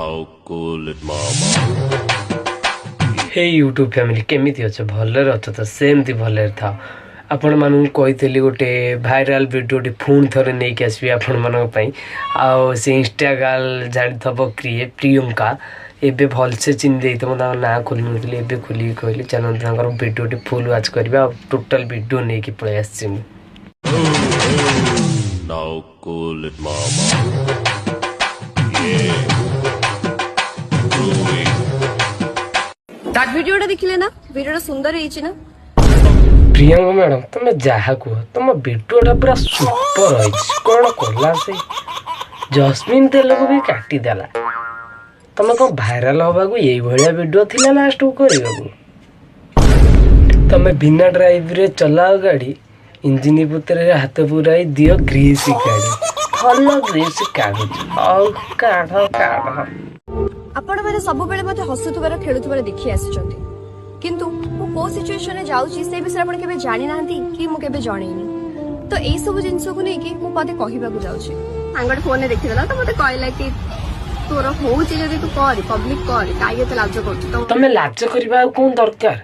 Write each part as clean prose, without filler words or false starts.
Now cool it, mama. Hey YouTube family, କେମିତି ଅଛ? ଭଲରେ ଅଛ ତ? ସେମିତି ଭଲରେ ଥାଅ। ଆପଣମାନଙ୍କୁ କହିଥିଲି, ଗୋଟେ ଭାଇରାଲ୍ ଭିଡ଼ିଓଟି ପୁଣି ଥରେ ନେଇକି ଆସିବି ଆପଣମାନଙ୍କ ପାଇଁ। ଆଉ ସେ ଇନଷ୍ଟା ଗାର୍ଲ ଜାଣିଥିବ କିଏ, ପ୍ରିୟଙ୍କା। ଏବେ ଭଲସେ ଚିହ୍ନି ଦେଇଥିବ। ତାଙ୍କ ନାଁ ଖୋଲି ନଥିଲି, ଏବେ ଖୋଲିକି କହିଲି। ଚାଲନ୍ତୁ, ତାଙ୍କର ଭିଡ଼ିଓଟି ଫୁଲ୍ ୱାଚ୍ କରିବା। ଆଉ ଟୋଟାଲ୍ ଭିଡ଼ିଓ ନେଇକି ପଳେଇ ଆସିଛି ମୁଁ। Now cool it, mama. Yeah. Groovy. ଭିଡିଓଟା ଦେଖିଲେ ନା? ଭିଡିଓଟା ସୁନ୍ଦର ହେଇଛି ନା? ପ୍ରିୟଙ୍କା ମ୍ୟାଡ଼ାମ୍, ତମେ ଯାହା କୁହ, ତମ ଭିଡ଼ିଓଟା ପୁରା ସୁପର ହେଇଛି। କ'ଣ କଲା ସେ, ଜସ୍ମିନ୍ ତେଲକୁ ବି କାଟିଦେଲା। ତମେ କ'ଣ ଭାଇରାଲ ହବାକୁ ଏଇଭଳିଆ ଭିଡ଼ିଓ ଥିଲା ଲାଷ୍ଟକୁ କରିବାକୁ? ତମେ ବିନା ଡ୍ରାଇଭରେ ଚଲାଅ ଗାଡ଼ି, ଇଞ୍ଜିନ ଭିତରେ ହାତ ପୁରାଇ ଦିଅ ଗ୍ରୀସ୍ କାଢ଼ି। ଭଲ ଗ୍ରୀସ୍ କାଢୁଛ। ହଉ, କାଢ କାଢ। ଆପଣମାନେ ସବୁବେଳେ ମତେ ହସୁଥିବାର, ଖେଳୁଥିବାର ଦେଖି ଆସିଛନ୍ତି, କିନ୍ତୁ ମୁଁ କୋଉ ସିଚୁଏସନରେ ଯାଉଛି, ସେ ବିଷୟରେ ଆପଣ କେବେ ଜାଣିନାହାନ୍ତି କି ମୁଁ କେବେ ଜଣେଇନି। ତ ଏଇ ସବୁ ଜିନିଷକୁ ନେଇକି ମୁଁ ପଦେ କହିବାକୁ ଯାଉଛି। ସାଙ୍ଗଟେ ଫୋନରେ ଦେଖିଦେଲା ତ ମତେ କହିଲା କି ତୋର ହଉଛି ଯଦି ତୁ କର, ପବ୍ଲିକ କର, କାହିଁକି ଏତେ ଲାଜ କରୁଛୁ ତ? ତମେ ଲାଜ କରିବା ଆଉ କଣ ଦରକାର?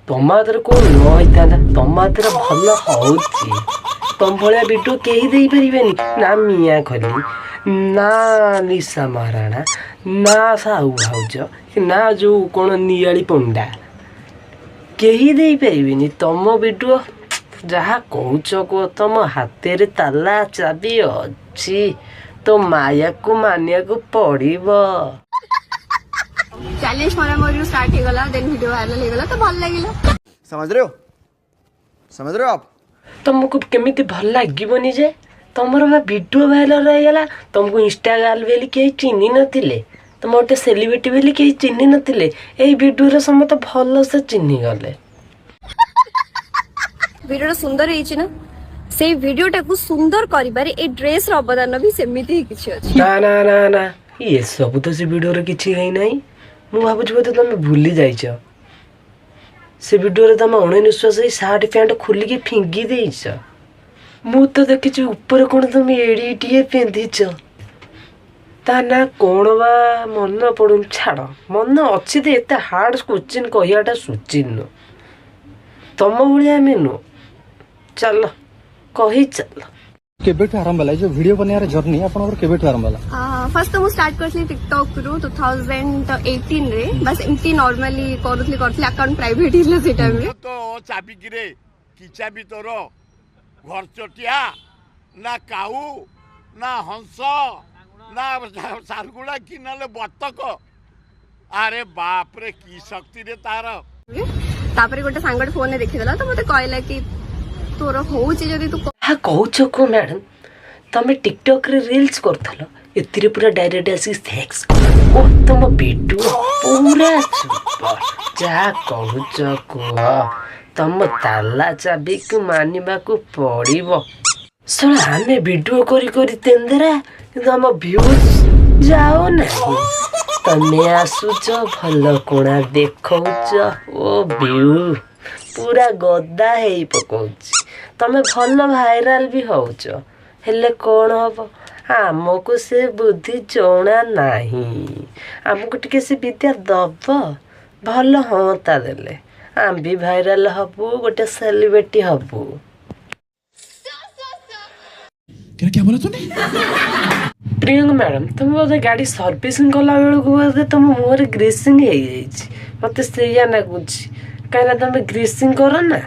ତମ ହାତରେ କଣ ନ ହେଇଥାନ୍ତା? ତମ ହାତରେ ଭଲ ହଉଛି। ତମ ଭଳିଆ ଭିଡ଼ିଓ କେହି ଦେଇପାରିବେନି, ନା ମିଆଁ ଖଲି, ନା ନିଶା ମହାରାଣା, ନା ସାହୁ ଭାଉଜ, ନା ଯୋଉ କଣ ନିଆଳି ପଣ୍ଡା, କେହି ଦେଇପାରିବେନି ତମ ଭିଡ଼ିଓ। ଯାହା କହୁଛ କୁହ, ତମ ହାତରେ ତାଲା ଚାବି ଅଛି। ତୋ ମାୟାକୁ ମାନିବାକୁ ପଡ଼ିବ। ଚ୍ୟାଲେଞ୍ଜ ମରାମରିରୁ ଷ୍ଟାର୍ଟ ହେଇଗଲା, ଦେନ୍ ଭିଡିଓ ଭାଇରାଲ ହେଇଗଲା, ତ ଭଲ ଲାଗିଲା। समझ रहे हो? समझ रहे हो आप? ତମକୁ କେମିତି ଭଲ ଲାଗିବନି ଯେ? ତମର ବା ଭିଡ଼ିଓ ଭାଇରାଲ ହେଇଗଲା। ତମକୁ ଇନଷ୍ଟା ଗାର୍ଲ ବୋଲି କେହି ଚିହ୍ନି ନଥିଲେ, ତମ ଗୋଟେ ସେଲିବ୍ରିଟି ବୋଲି କେହି ଚିହ୍ନି ନଥିଲେ। ଏଇ ଭିଡ଼ିଓରେ ସମସ୍ତେ ଭଲସେ ଚିହ୍ନି ଗଲେ। ଭିଡିଓଟା ସୁନ୍ଦର ହେଇଛି ନା? ସେଇ ଭିଡିଓଟାକୁ ସୁନ୍ଦର କରିବାରେ ଏଇ ଡ୍ରେସର ଅବଦାନ ବି ସେମିତି ହିଁ କିଛି ଅଛି। ନା ନା ନା ନା, ଏସବୁ ତ ସେ ଭିଡ଼ିଓରେ କିଛି ହେଇନାହିଁ। ମୁଁ ଭାବୁଛି ବୋଧେ ତମେ ଭୁଲି ଯାଇଛ। ସେ ଭିଡ଼ିଓରେ ତମେ ଅଣନିଶ୍ୱାସ ହେଇ ସାର୍ଟ ପ୍ୟାଣ୍ଟ ଖୋଲିକି ଫିଙ୍ଗି ଦେଇଛ। ମୁଁ ତ ଦେଖିଛି, ଉପରେ କ'ଣ ତମେ ଏଡ଼ିଟିଏ ପିନ୍ଧିଛ। ତା ନା କ'ଣ ବା, ମନେ ପଡ଼ୁନି। ଛାଡ଼, ମନେ ଅଛି ତ ଏତେ ହାର୍ଡ କୋଶ୍ଚିନ୍ କହିବାଟା ସୁଚିତ ନୁହଁ। ତମ ଭଳିଆ ଆମେ ନୁହଁ। ଚାଲ, କହି ଚାଲ। କେବେଠୁ ଆରମ୍ଭ ହେଲା ଏଇ ଯୋଉ ଭିଡିଓ ବନେଇବାର ଜର୍ଣ୍ଣି ଆପଣଙ୍କର, କେବେଠୁ ଆରମ୍ଭ ହେଲା? ଫାର୍ଷ୍ଟ ତ ମୁଁ ଷ୍ଟାର୍ଟ କରିଥିଲି ଟିକଟକ୍ ରୁ 2018ରେ। ବାସ୍, ଏମିତି ନର୍ମାଲି କରୁଥିଲି କରୁଥିଲି, ଆକାଉଣ୍ଟ ପ୍ରାଇଭେଟ୍ ହେଇଥିଲା ସେଇ ଟାଇମ୍ରେ। ତ ଚାବି କିରେ? କି ଚାବି ତୋର? ଘରଚଟିଆ ନା କାଉ ନା ହଂସ ନା ଶାର୍ଗୁଳା କି ନହେଲେ ବତକ? ଆରେ ବାପରେ, କି ଶକ୍ତିରେ ତାର! ତାପରେ ଗୋଟେ ସାଙ୍ଗଟେ ଫୋନରେ ଦେଖିଦେଲା ତ ମତେ କହିଲା କି ତୋର ହଉଛି ଯଦି ତୁ ଯାହା କହୁଛ କୁହ ମ୍ୟାଡ଼ାମ୍, ତମେ ଟିକଟକ୍ରେ ରିଲ୍ସ କରୁଥିଲ, ଏଥିରେ ପୁରା ଡାଇରେକ୍ଟ ଆସିକି ସେକ୍ସ। ଓ, ତମ ଭିଡ଼ିଓ ପୁରା ସୁପର। ଯାହା କହୁଛ କୁହ, ତମ ତାଲା ଚାବିକୁ ମାନିବାକୁ ପଡ଼ିବ। ଶୁଣ, ଆମେ ଭିଡ଼ିଓ କରି କରି ତେନ୍ଦେରା, କିନ୍ତୁ ଆମ ଭ୍ୟୁଜ୍ ଯାଉନାହିଁ। ତମେ ଆସୁଛ, ଭଲ କୋଣା ଦେଖଉଛ ଓ ଭ୍ୟୁ ପୁରା ଗଦା ହେଇ ପକଉଛି। ତମେ ଭଲ ଭାଇରାଲ ବି ହଉଛ। ହେଲେ କ'ଣ ହବ, ଆମକୁ ସେ ବୁଦ୍ଧି ଜଣା ନାହିଁ। ଆମକୁ ଟିକେ ସେ ବିଦ୍ୟା ଦବ, ଭଲ ହଅନ୍ତା। ଦେଲେ ଆମେ ବି ଭାଇରାଲ ହବୁ, ଗୋଟେ ସେଲିବ୍ରିଟି ହବୁ। क्या क्या बोला तूने? ପ୍ରିୟଙ୍କା ମ୍ୟାଡ଼ାମ୍, ତମେ ବୋଧେ ଗାଡ଼ି ସର୍ଭିସିଂ କଲା ବେଳକୁ ବୋଧେ ତମ ମୁହଁରେ ଗ୍ରୀସିଂ ହେଇଯାଇଛି। ମତେ ସେଇଆ ଲାଗୁଛି, କାହିଁକିନା ତମେ ଗ୍ରୀସିଂ କର ନା।